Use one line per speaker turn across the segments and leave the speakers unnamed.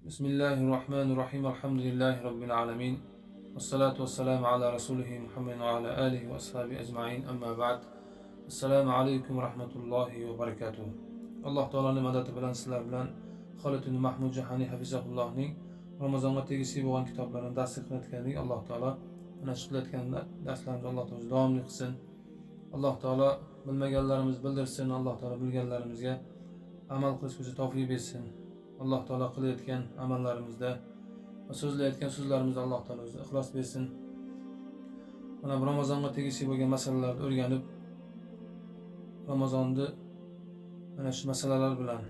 Bismillahir Rohmanir Rohim. Alhamdulillahi robbil alamin. Vassalatu vassalamu ala rasulihi Muhammad va ala alihi va ashabihi ajmain. Amma ba'd. Assalomu alaykum va rahmatullohi va barakatuh. Alloh taoloning madadi bilan sizlar bilan Xolid ibn Mahmud Jahaniy hafizahullohning Ramazonga tegishli bo'lgan kitoblarini dars qilayotgandik. Alloh taolo mana shu qilayotgan darslarimizni Alloh taolo davomli qilsin. Alloh taolo bilmaganlarimizni bildirsin, Alloh taolo bilganlarimizga amal qilishga tavfiq bersin. Alloh taolo qilayotgan amallarimizda va so'zlayotgan so'zlarimizda Alloh taolo o'zi ixlos bersin. Mana bu Ramazonga tegishli bo'lgan masalalarni o'rganib, Ramazonni mana shu masalalar bilan,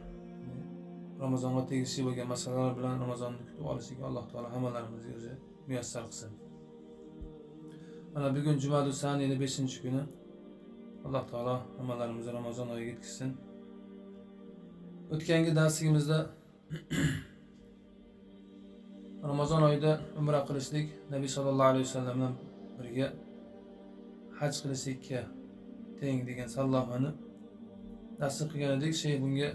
Ramazonga tegishli bo'lgan masalalar bilan Ramazonni kutib olishga Alloh taolo hammalarimizga o'zi muyassar qilsin. Mana bugun Jumadu Saniyni 5-kuni. Alloh taolo hammalarimizni Ramazon oyiga yetkazsin. O'tgangi darsligimizda Ramazon oyida umra qilishlik Nabiy sallallohu alayhi vasallam bilan birga haj qilishlikka teng degan sallohani dastur qilgan edik. Shayx bunga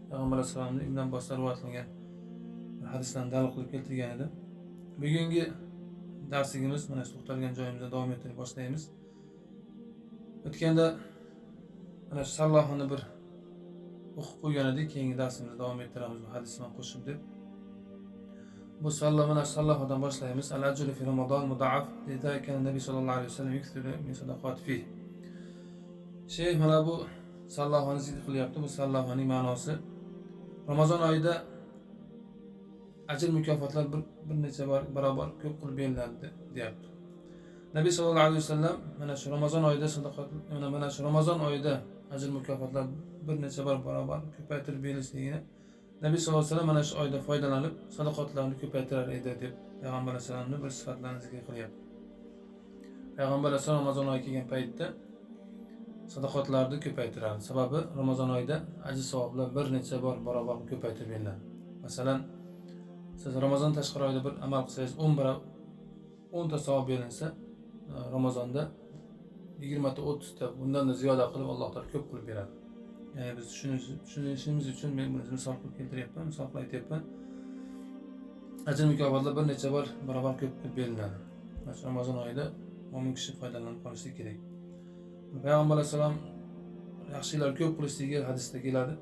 Payg'ambar alayhissalomning Ibn Abbosdan rivoyat qilingan bir hadislarni dalil qilib keltirgan edi. Bugungi darsligimiz mana shu to'xtalgan joyimizda davom ettirib boshlaymiz. O'tganda mana shu sallohani bir o'qib qo'ygan edik, keyingi darsimizni davom ettiramiz bu hadisni qo'shib deb. Bu mana shu sallohadan boshlaymiz. Al-ajru fi Ramazon mudaaf lidalika Nabiy sallallohu alayhi vasallam yukthiru min sadaqat fi. Shayx mana bu sallohani zikr qilyapti. Bu sallohaning ma'nosi Ramazon oyida ajr mukofotlar bir necha barobar ko'p qilib beriladi deyapti. Nabiy sallallohu alayhi vasallam mana shu Ramazon oyida sadaqat, mana shu Ramazon oyida ajr mukofotlar bir necha barobar ko'paytirib berilishligini Nabiy sallallohu alayhi vasallam mana shu oyda foydalanib sadaqatlarni ko'paytirar edi deb Payg'ambar alayhissalomning bir sifatlarini zikr qilyapti. Payg'ambar alayhissalom Ramazon oyi kelgan paytda sadaqatlarni ko'paytirardi. Sababi Ramazon oyida ajr savoblar bir necha bor barobar ko'paytirib beriladi. Masalan, siz Ramazon tashqari oyda bir amal qilsangiz 10 ta savob berilsa, Ramazonda 20 ta 30 ta bundan da ziyoda qilib Alloh taolo ko'p qilib beradi. Ya'ni biz tushunishimiz uchun men buni misol qilib keltiryapman, misol qilib aytyapman. Ajr mukofotlar bir necha bor barobar ko'p qilib beriladi. Masalan, Ramazon oyida mo'min kishi foydalanib qolishi kerak. Payg'ambar alayhissalom yaxshiliklar ko'p qilishligi hadisda keladi.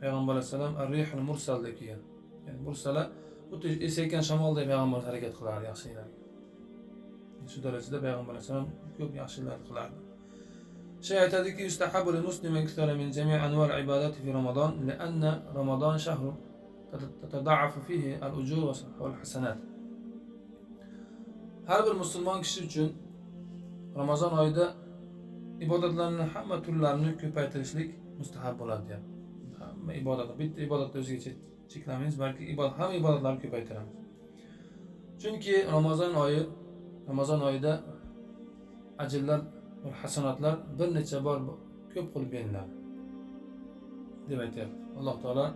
Payg'ambar alayhissalom ar-rihul mursal deb kelgan. Ya'ni mursala xuddi esayotgan shamoldek payg'ambar harakat qilardi yaxshiliklarga. Shu darajada Payg'ambar alayhissalom ko'p yaxshiliklar qilardi. Shay aytadiki, yustahabbu lil muslimi ikthara min jami' anwar ibadati fi Ramazon, li'anna Ramazon shahru tatada'afu fihi al-ujur wal hasanat. Har bir musulmon kishi uchun Ramazon oyida ibodatlarning hamma turlarini ko'paytirishlik mustahab bo'ladi deyapti. Hamma ibodatlar, bitta ibodatni o'ziga cheklamaymiz, balki hamma ibodatlarni ko'paytiramiz. Chunki Ramazon oyida ajrlar va hasanatlar bir necha bor ko'p qilib beriladi deb aytyapti. Alloh taolo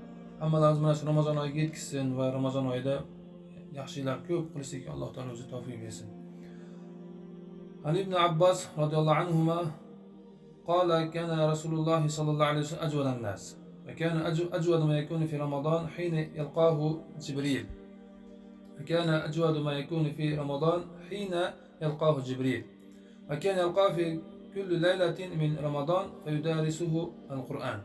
hammalarimiz mana shu Ramazon oyiga yetkazsin va Ramazon oyida yaxshiliklar ko'p qilishlikka Alloh taolo o'zi tavfiq bersin. An Ibn Abbos radhiyallohu anhuma قال كان رسول الله صلى الله عليه وسلم أجود الناس وكان أجود ما يكون في رمضان حين يلقاه جبريل وكان أجود ما يكون في رمضان حين يلقاه جبريل وكان يلقاه في كل ليلة من رمضان فيدارسه القرآن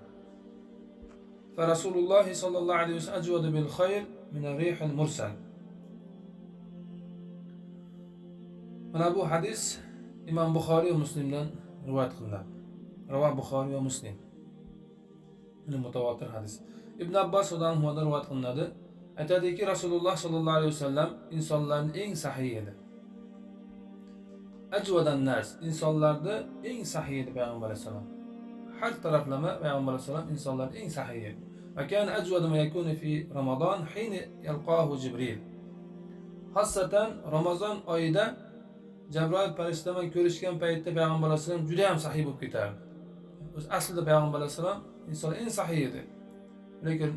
فرسول الله صلى الله عليه وسلم أجود بالخير من الريح المرسل. Mana bu hadis Imom Buxoriy va Muslimdan rivoyat qilinadi. Ravo Buxoriy va Muslim. Buni mutawatir hadis. Ibn Abbos radhiyallohu rivoyat qilinadi. Aytadiki, Rasululloh sallallohu alayhi vasallam insonlarning eng sahiy edi. Ajvadan nas, insonlarda eng sahiy edi Payg'ambar alayhissalom. Har taraflama Payg'ambar alayhissalom insonlarning eng sahiy edi. Va kana ajwadu ma yakunu fi Ramazon hina yalqahu Jibril. Xassatan Ramazon oyida Jabroil farishta bilan ko'rishgan paytda Payg'ambar alayhissalom juda ham sahiy bo'lib ketardi. O'zi aslida Payg'ambar alayhissalom inson eng sahiy edi. Lekin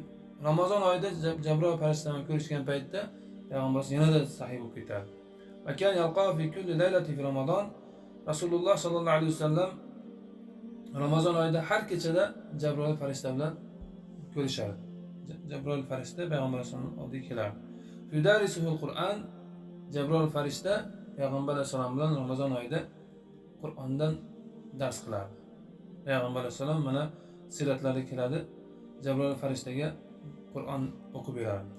Ramazon oyida Jabroil farishta bilan ko'rishgan paytda Payg'ambar yanada sahiy bo'lib ketardi. Va kana yalqahu fi kulli laylati fi Ramazon. Rasululloh sallallohu alayhi vasallam Ramazon oyida har kechada Jabroil farishta bilan ko'rishardi. Jabroil farishta Payg'ambar alayhissalomning oldiga kelardi. Yudarisuhul Qur'an. Jabroil farishta Payg'ambar alayhissalom bilan Ramazon oyida Qur'ondan dars qilardi. Payg'ambar alayhissalom mana siyratlarda keladi, Jabroil farishtaga Qur'on o'qib berardi.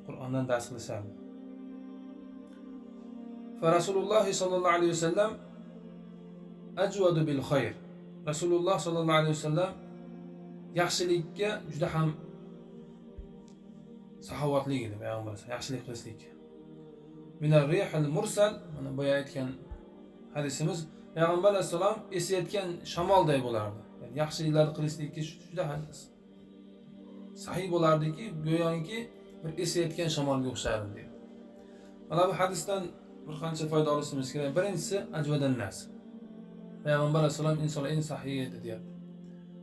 Qur'ondan dars qilishardi. Fa Rasululloh sallallohu alayhi vasallam ajwadu bil khayr. Rasululloh sallallohu alayhi vasallam yaxshilikka juda ham saxovatli edi payg'ambar alayhissalom, yaxshilik qilishlikka. Minar rihil mursal, mana boya aytgan hadisimiz, payg'ambar alayhissalom esayotgan shamolday bo'lardi. Ya'ni yaxshiliklar qilishlikka juda sahiy bo'lardiki, go'yoki bir esayotgan shamolga o'xshardi deydi. Mana bu hadisdan bir qancha foyda olishimiz kerak. Birinchisi ajvadan nas. Payg'ambar alayhissalom insonlar eng sahiy edi deyapti.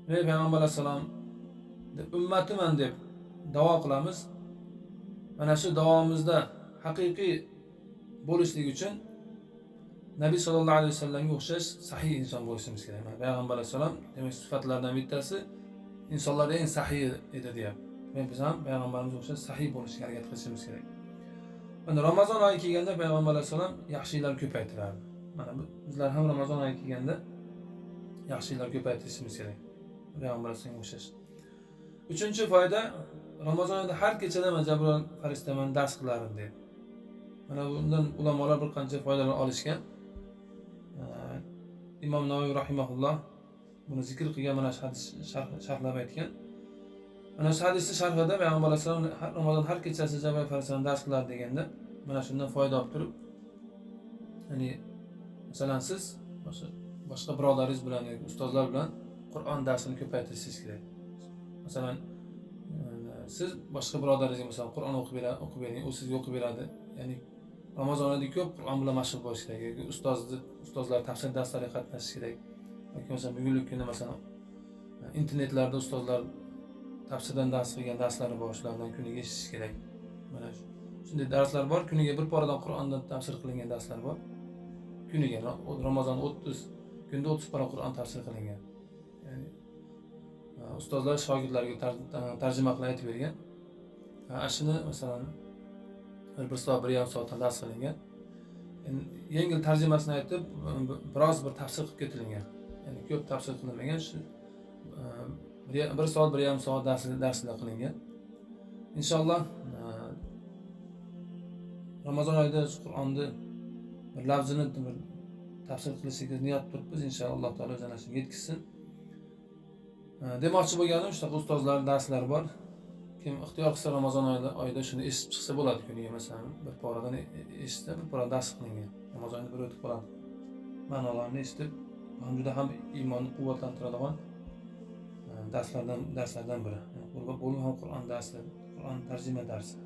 Demak, payg'ambar alayhissalom ummatiman deb da'vo qilamiz. Mana shu da'vomizda haqiqiy bo'lishlik uchun Nabiy sallallohu alayhi vasallamga o'xshash sahiy inson bo'lishimiz kerak. Mana payg'ambar alayhissalom demak sifatlardan bittasi insonlar eng sahiy edi deyapti. Demak, biz ham payg'ambarimizga o'xshash sahiy bo'lishga harakat qilishimiz kerak. Mana Ramazon oyi kelganda payg'ambar alayhissalom yaxshiliklar ko'paytirardi. Mana bizlar ham Ramazon oyi kelganda yaxshiliklar ko'paytirishimiz kerak. Payg'ambar alayhissalomga o'xshash. Uchinchi foyda, Ramazon oyida har kechada man Jabroil farishta bilan dars qilardim deydi. Mana bundan ulamolar bir qancha foydalar olishgan. Imom Navoiy rahimahulloh buni zikr qilgan, mana shu hadis sharhlab aytgan. Mana shu hadisni sharhida payg'ambar alayhissalom Ramazon har kechasi Jabroil farishta bilan dars qilardi deganda mana shundan foyda olib turib, ya'ni masalan siz boshqa birodaringiz bilan yoki ustozlar bilan Qur'on darsini ko'paytirishingiz kerak. Masalan siz boshqa birodaringizga masalan Qur'on o'qib bering, u sizga o'qib beradi. Ya'ni Ramazon oyida ko'p Qur'on bilan mashg'ul bo'lish kerak yoki ustozlar tafsir darslariga qatnashish kerak. Yoki masalan bugungi kunda masalan internetlarda ustozlar tafsirdan dars qilgan darslari bor, shulardan kuniga eshitish kerak. Mana shunday darslar bor, kuniga bir poradan Qur'ondan tafsir qilingan darslar bor. Kuniga Ramazon 30 kunda 30 pora Qur'on tafsir qilingan. Ya'ni ustozlar shogirdlarga tarjima qilib aytib bergan. Shuni masalan bir soat, 1,5 soatdan dars qilingan. Yengil tarjimasini aytib, biroz bir tafsir qilib ketilgan. Ya'ni ko'p tafsir qilinmagan, shu 1 soat, 1,5 soat darslar qilingan. Inshaalloh Ramazon oyida Qur'onni bir lafzini bir tafsir qilishga niyat turibmiz. Inshaalloh Alloh taolo o'zi ana shunga yetkazsin. Demoqchi bo'lganim, shunaqa ustozlar darslari bor. Kim ixtiyor qilsa Ramazon oyida shuni eshitib chiqsa bo'ladi kuniga, masalan bir poradan eshitsa, bir pora dars qilingan. Ramazon oyida bir o'tib qoladi. Ma'nolarini eshitib, juda ham iymonni quvvatlantiradigan darslardan biri. Bu ham Qur'on darsi, Qur'on tarjima darsi,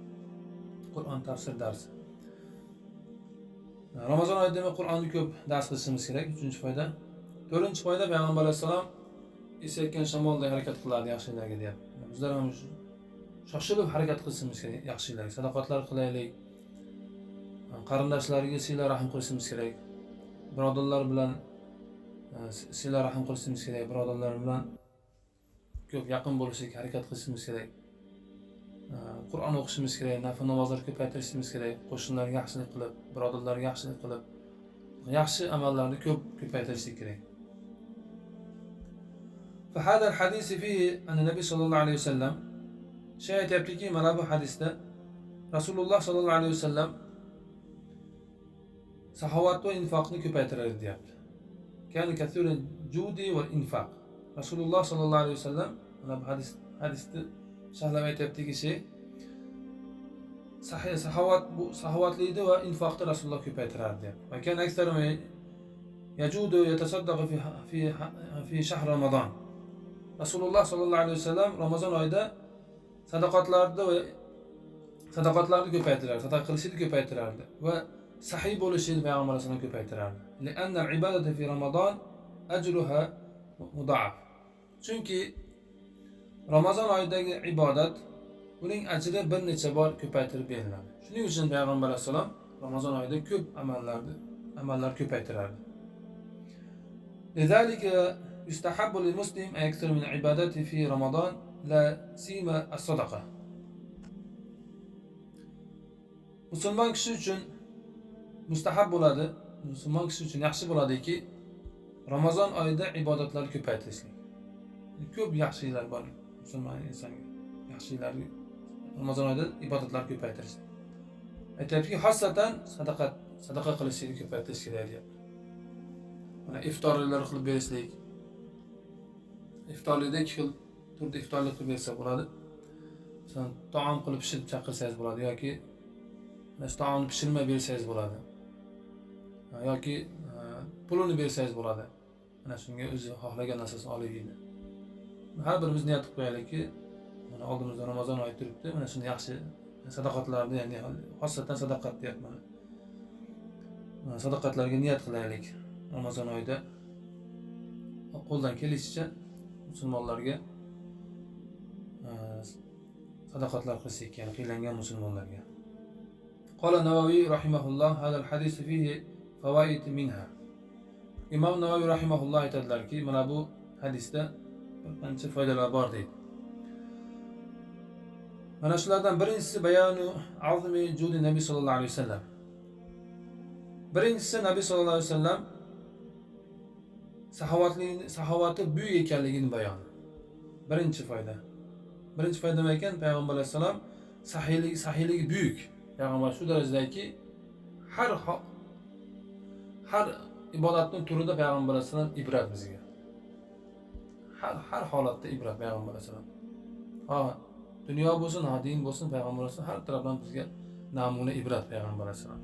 Qur'on tafsir darsi. Ramazon oyida demak Qur'onni ko'p dars qilishimiz kerak. Uchinchi foyda. To'rtinchi foyda, payg'ambar alayhissalom esayotgan shamolday harakat qilardi yaxshiliklarga deyapti. Bizlar ham shoshilib harakat qilishimiz kerak yaxshiliklarga. Sadoqatlar qilaylik, qarindoshlarga sila rahm qilishimiz kerak, birodarlar bilan sila rahm qilishimiz kerak, birodarlar bilan ko'p yaqin bo'lishga harakat qilishimiz kerak. Qur'on o'qishimiz kerak, nafl namozlar ko'paytirishimiz kerak, qo'shnilarga yaxshilik qilib, birodarlarga yaxshilik qilib, yaxshi amallarni ko'p ko'paytirishlik kerak. فهذا الحديث فيه أن النبي صلى الله عليه وسلم shay aytyaptiki, mana bu hadisda Rasululloh sallallohu alayhi vasallam saxovat va infoqni ko'paytiradi deyapti. Kana kathirul judi val infaq. Rasululloh sallallohu alayhi vasallam mana bu hadisni sharhlab aytyaptiki, shay saxovat, bu saxovatli va infoqni Rasululloh ko'paytirardi deyapti. Va kana aktharu yajudu yatasaddaqu fi shahr Ramazon. Rasululloh sallallohu alayhi vasallam Ramazon oyida sadoqatlarni ko'paytirardi, sadaqa qilishni ko'paytirardi va sahiy bo'lishini payg'ambar alayhisalom ko'paytirardi. Li'anna al-ibadatu fi Ramazon ajruha mudaf. Chunki Ramazon oyidagi ibodat uning ajri bir necha bor ko'paytirib beriladi. Shuning uchun payg'ambar alayhisalom Ramazon oyida ko'p amallar ko'paytirardi. Lidalika yustahabbu lil-muslim an yakthira min ibadati fi Ramazon la sima as-sadaqa. Musulmon kishi uchun mustahab bo'ladi, musulmon kishi uchun yaxshi bo'ladiki, Ramazon oyida ibodatlarni ko'paytirishlik. Ko'p yaxshiliklar bor musulmon insonga. Yaxshiliklar Ramazon oyida ibodatlar ko'paytirish. Aytyaptiki, xosatan sadaqa qilishlikni ko'paytirish kerak deyapti. Mana iftorliklar qilib berishlik. Iftorlikda ikki xil turda iftorlik qilib bersa bo'ladi. Masalan, taom qilib pishirib chaqirsangiz bo'ladi yoki mana shu taomni pishirmay bersangiz bo'ladi. Yoki pulini bersangiz bo'ladi. Mana shunga o'zi xohlagan narsasini olib yeydi. Har birimiz niyat qilib qo'yaylikki, mana oldimizda Ramazon oyi turibdi, mana shuni yaxshi sadaqatlarni, ya'ni xosatan sadaqat deyapman. Mana sadaqatlarga niyat qilaylik. Ramazon oyida qo'ldan kelishicha musulmonlarga sadaqatlar qilsak, ya'ni qiynalgan musulmonlarga. Qala Navaviy rahimahulloh, hadal hadis fihi fawaid minha. Imom Navaviy rahimahulloh aytadilarki, mana bu hadisda bir qancha foydalar bor deydi. Mana shulardan birinchisi bayonu azmi judi Nabiy sallallohu alayhi vasallam. Birinchisi Nabiy sallallohu alayhi vasallam saxovatli buyuk ekanligini bayoni. Birinchi foyda. Birinchi foyda nima ekan? Payg'ambar alayhissalom saxiyligi buyuk. Payg'ambar shu darajadaki har ibodatning turida Payg'ambar alayhissalom ibrat bizga. Har holatda ibrat Payg'ambar alayhissalom. Ha, dunyo bo'lsin, ha din bo'lsin, Payg'ambar alayhissalom har tarafdan bizga namuna ibrat Payg'ambar alayhissalom.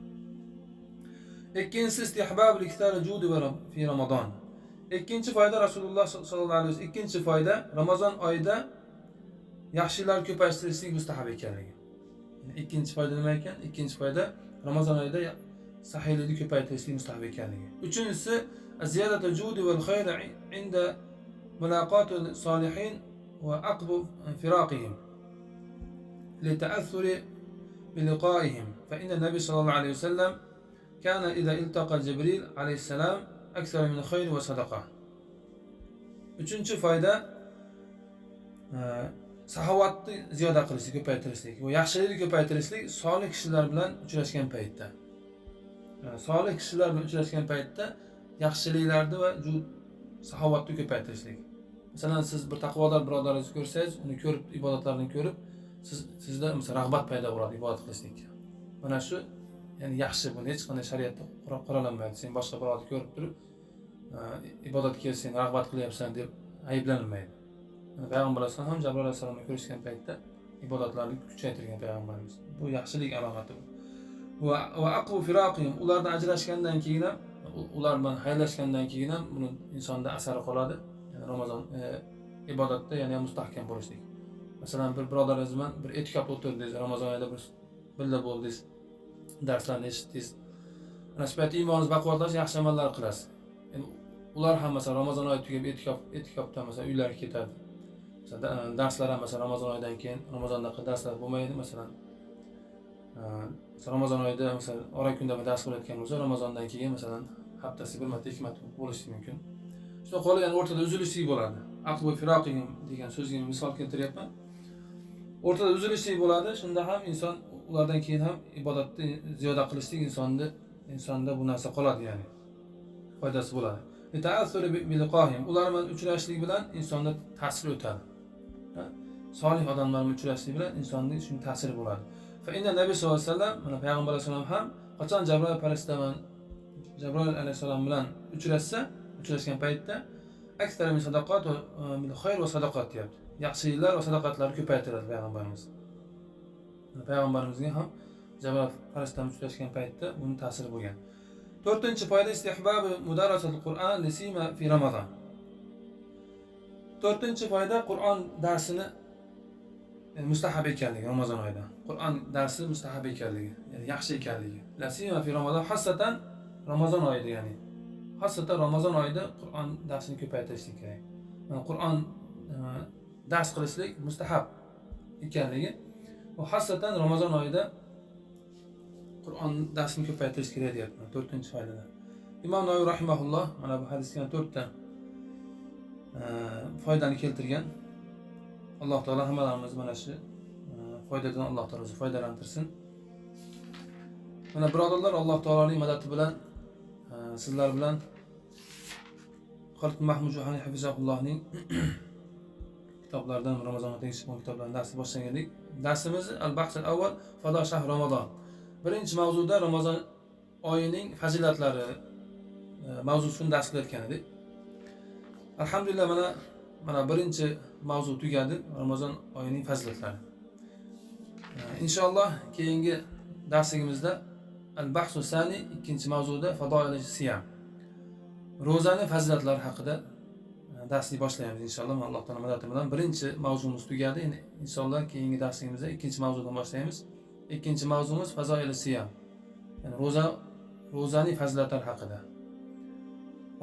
Ikkinchisi istihbab liktar judi fi Ramazon. Ikkinchi foyda Rasululloh sollallohu alayhi vasallam, ikkinchi foyda Ramazon oyida yaxshiliklar ko'paytirishlik mustahab ekanligi. Ikkinchi foyda nima ekan? Ikkinchi foyda Ramazon oyida saxiylikni ko'paytirishlik mustahab ekanligi. Uchinchisi ziyadatu judi val khayr inda mulaqatu solihin va aqbu firaqihim lita'athuri biliqa'ihim fa inna nabiy sallallohu alayhi vasallam kana idha iltaqa Jibril alayhissalam akthar min khayr va sadaqa. Uchinchi foyda saxovatni ziyoda qilishlik, ko'paytirishlik va yaxshilikni ko'paytirishlik solih kishilar bilan uchrashgan paytda. Solih kishilar bilan uchrashgan paytda yaxshiliklarni va saxovatni ko'paytirishlik. Masalan, siz bir taqvodor birodaringizni ko'rsangiz, uni ko'rib, ibodatlarini ko'rib, sizda masalan rag'bat paydo bo'ladi ibodat qilishlikka. Mana shu, ya'ni yaxshi, buni hech qanday shariatda qoralanmaydi. Sen boshqa birovni ko'rib turib, ibodatga sen rag'bat qilyapsan deb ayblanmaydi. Payg'ambar alayhissalom ham Jabroil alayhissalomni ko'rishgan paytda ibodatlarni kuchaytirgan payg'ambarimiz. Bu yaxshilik alomati. Va aqbu firaqihim, ulardan ajrashgandan keyin ham, ular bilan xayrlashgandan keyin ham buni insonda asari qoladi. Ya'ni Ramazon ibodatda yana mustahkam bo'lishlik. Masalan, bir birodaringiz bilan bir e'tikofda o'tirdingiz, Ramazon oyida bir birga bo'ldingiz, darslarni eshitdingiz. Ana shu paytda iymoningiz baquvvatlash, yaxshi amallar qilasiz. Endi ular ham masalan Ramazon oyi tugab e'tikofdan masalan uylariga ketadi. Masalan darslar ham masalan Ramazon oyidan keyin Ramazonda darslar bo'lmaydi masalan. Ramazon oyida masalan ora kunda bir dars bo'layotgan bo'lsa, Ramazondan keyin masalan haftasiga bir marta, ikki marta bo'lishi mumkin. Shunda qolgan, ya'ni o'rtada uzilishlik bo'ladi. Aqbu firaqihim degan so'zga misol keltiryapman. O'rtada uzilishlik bo'ladi. Shunda ham inson ulardan keyin ham ibodatni ziyoda qilishlik insonda bu narsa qoladi, ya'ni foydasi bo'ladi. Lita'assuri biliqohim, ular bilan uchrashlik bilan insonda ta'sir o'tadi. Solih odamlar bilan uchrashlik bilan insonda shunday ta'siri bo'ladi. Fa inna Nabiy sollallohu alayhi vasallam, mana payg'ambar alayhissalom ham qachon Jabroil farishta bilan Jabroil alayhissalom bilan uchrashgan paytda akthar min sadaqat va bil khayr va sadaqat deyapti. Yaxshiliklar va sadaqatlarni ko'paytiradi payg'ambarimiz. Payg'ambarimizga ham Jabroil farishta bilan uchrashgan paytda buning ta'siri bo'lgan. To'rtinchi foyda istihbabi mudarasatul Qur'on lisima fi Ramazon. To'rtinchi foyda Qur'on darsini mustahab ekanligi Ramazon oyida. Qur'on darsi mustahab ekanligi, ya'ni yaxshi ekanligi. Lasima fi Ramazon, xosatan Ramazon oyida, ya'ni xosatan Ramazon oyida Qur'on darsini ko'paytirishlik kerak. Mana Qur'on dars qilishlik mustahab ekanligi va xosatan Ramazon oyida Qur'on darsini ko'paytirish kerak deyapman to'rtinchi foydada. Imom Navoiy rahimahulloh mana bu hadisga to'rtta foydani keltirgan. Alloh taolo hammalarimizni mana shu foydadan Alloh taolo o'zi foydalantirsin. Mana birodarlar, Alloh taoloning madadi bilan sizlar bilan Xolid Mahmud Juhani hafizahullohning kitoblaridan Ramazonga tegishli bo'lgan kitoblardan darsni boshlagan edik. Darsimiz al-bahs al-avval fado shahr Ramazon. Birinchi mavzuda Ramazon oyining fazilatlari mavzusini dars qilayotgan edik. Alhamdulillah, mana birinchi mavzu tugadi, Ramazon oyining fazilatlari. Inshaalloh keyingi darsligimizda al-bahsu sani, ikkinchi mavzuda fadoil siyam, ro'zaning fazilatlari haqida darsni boshlaymiz inshaalloh. Alloh taolo madadi bilan birinchi mavzumiz tugadi. Endi inshaalloh keyingi darsligimizda ikkinchi mavzudan boshlaymiz. Ikkinchi mavzumiz fazoil siyam, ya'ni ro'zaning fazilatlari haqida.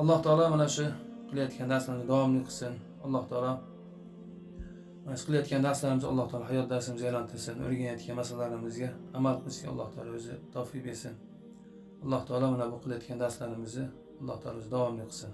Alloh taolo mana shu qilayotgan darslarni davomli qilsin. Alloh taolo mana shu qilayotgan darslarimizni Alloh taolo hayot darsimizga aylantirsin. O'rganayotgan masalalarimizga amal qilishga Alloh taolo o'zi tavfiq bersin. Alloh taolo mana bu qilayotgan darslarimizni Alloh taolo o'zi davomli qilsin.